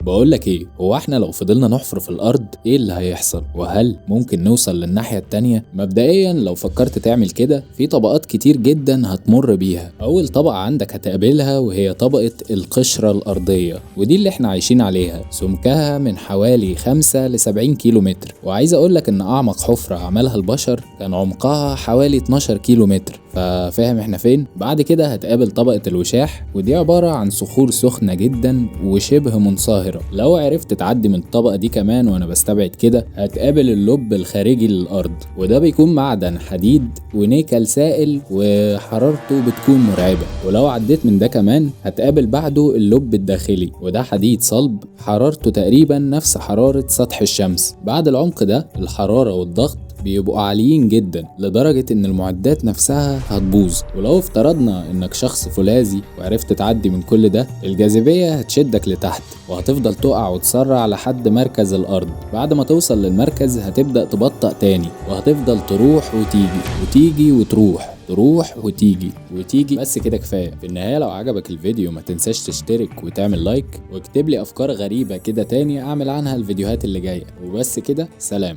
بقولك ايه، هو احنا لو فضلنا نحفر في الارض ايه اللي هيحصل؟ وهل ممكن نوصل للناحية التانية؟ مبدئيا لو فكرت تعمل كده في طبقات كتير جدا هتمر بيها. اول طبقة عندك هتقابلها وهي طبقة القشرة الارضية، ودي اللي احنا عايشين عليها، سمكها من حوالي 5 ل 70 كيلو متر. وعايز اقولك ان اعمق حفرة عملها البشر كان عمقها حوالي 12 كيلو متر، ففاهم احنا فين؟ بعد كده هتقابل طبقة الوشاح، ودي عبارة عن صخور سخنة جدا وشبه منصهرة. لو عرفت تعدي من الطبقة دي كمان، وانا بستبعد كده، هتقابل اللب الخارجي للأرض، وده بيكون معدن حديد ونيكل سائل وحرارته بتكون مرعبة. ولو عديت من ده كمان هتقابل بعده اللب الداخلي، وده حديد صلب حرارته تقريبا نفس حرارة سطح الشمس. بعد العمق ده الحرارة والضغط بيبقوا عاليين جدا لدرجة ان المعدات نفسها هتبوظ. ولو افترضنا انك شخص فولاذي وعرفت تعدي من كل ده، الجاذبية هتشدك لتحت وهتفضل تقع وتسرع لحد مركز الارض. بعد ما توصل للمركز هتبدأ تبطأ تاني، وهتفضل تروح وتيجي وتيجي وتروح، تروح وتيجي وتيجي. بس كده كفاية. في النهاية لو عجبك الفيديو ما تنساش تشترك وتعمل لايك، واكتب لي افكار غريبة كده تاني اعمل عنها الفيديوهات اللي جاية. وبس كده، سلام.